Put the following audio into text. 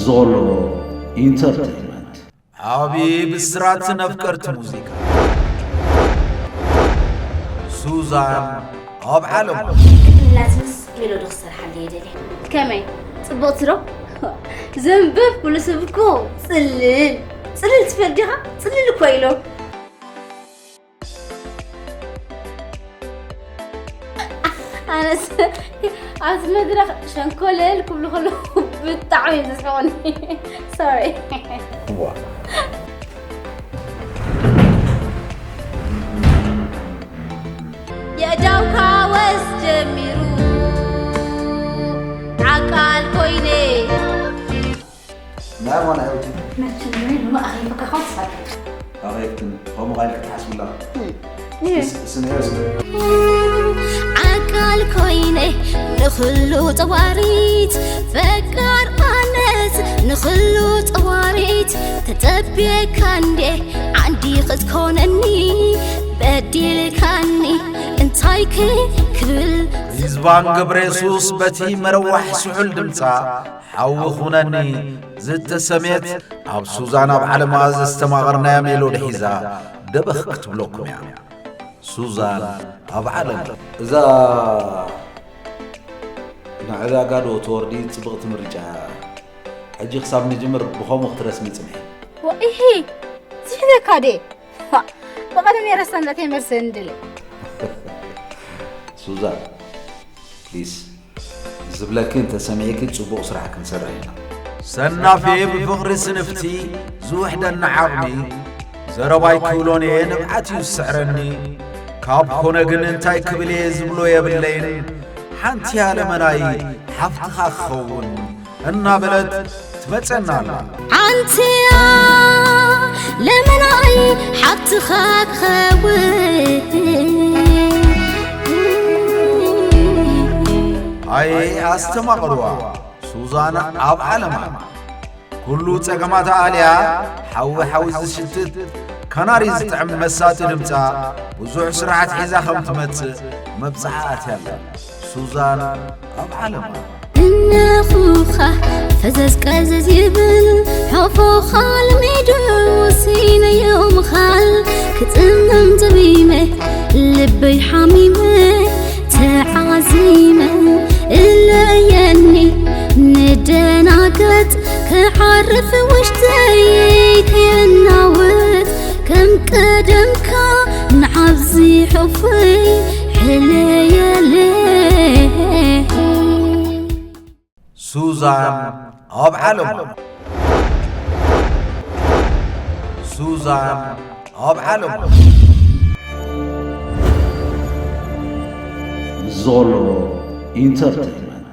ዞሎ ኢንተርቴይንመንት። ዓቢ ብስራት ነፍቀርቲ ሙዚቃ። ሱዛን ኣብ ዓለም። ላትንስ ሜሎዲ ክሰርሓለይ ይደልየ። ከመይ? ጽቡቕቲ ዶ? ዘንበብኩሉ ሰብ እኮ ጽልል ጽልል ትፈል ዲኻ? ጽልል እኮ ኢሎም። ኣነስ ኣብቲ መድረኽ ሸንኮለል ክብሉ ከለዉ ብጣዕሚ እዮም ዘስሕቑኒ። ሶሪ። ዋ የዳውካ ወስ ጀሚሩ ዓቃል ኮይነ ናይ ሞና ህይወት መቸም ሎሚ ኣኺብካ ካብ ትፈልጥ ኣኸይፍትን ከምኡ ቃል ክትሓስብላ ስንኤስ ዓቃል ኮይነ ንኹሉ ጠዋሪት ፈቃር ኣነት ንኹሉ ጠዋሪት ተጸብየካ እንዴ ዓንዲ ክትኮነኒ በዲልካኒ እንታይ ክብል ሪዝባን ገብረ የሱስ በቲ መረዋሕ ስሑል ድምጻ ሓዊ ኹነኒ ዝተሰምየት ኣብ ሱዛን ኣብ ዓለማ ዘስተማቐርናያ ሜሎዲ ሒዛ ደበኽ ክትብለኩም እያ። ሱዛን ኣብ ዓለም እዛ ንዕዳጋ ዶ ትወርዲ ጽብቕቲ ምርጫ እያ። ሕጂ ክሳብ ንጅምር ብኸምኡ ክትረስሚ ጽንሒ። ወኢሂ ዝሕዘካ ዴ ብቐደም የረሳን ዳተይ መልሰ እንድለ ሱዛን ፕሊስ ዝብለኪ እንተሰሚዕኪ ጽቡቕ ስራሕ ክንሰርሕ ኢና። ሰናፌ ብፍቕሪ ስንፍቲ ዝውሕደኒ ዓቕሚ ዘረባይ ክብሎን እየ ንብዓት እዩ ዝስዕረኒ ካብ ኮነ ግን እንታይ ክብል እየ ዝብሎ የብለይን ሓንቲ ኣለመናይ ሓፍትኻ ክኸውን እናበለት ትመጸና ኣላ። ሓንቲያ ለመናይ ሓብትኻ ክኸውን ኣይ ኣስተማቕርዋ ሱዛን ኣብ ዓለማ ኩሉ ጸገማታ ኣልያ ሓዊ ሓዊ ዝሽትት ካናሪ ዝጥዕም መሳጢ ድምጻ ብዙሕ ስራሓት ሒዛ ከም ትመጽእ መብጽዓ ኣትያ ኣላ። ሱዛን ኣብ ዓለማ እነኹኻ ፈዘዝ ቀዘዝ ይብል ሖፎኻ ልሚዱ ሲነዮ ምኻል ክጥምም ዘቢመ ልበይ ሓሚመ ተዓዚመ እለየኒ ንደናገጥ ክዓርፍ ውሽጠይ ከየናውጥ ከም ቀደምካ ንዓብዚ ሑፈይ ሕለየለይ ሱዛን ኣብ ዓለማ ሱዛን ኣብ ዓለማ ምስ ዘኸሎ ኢንተርቴይንመንት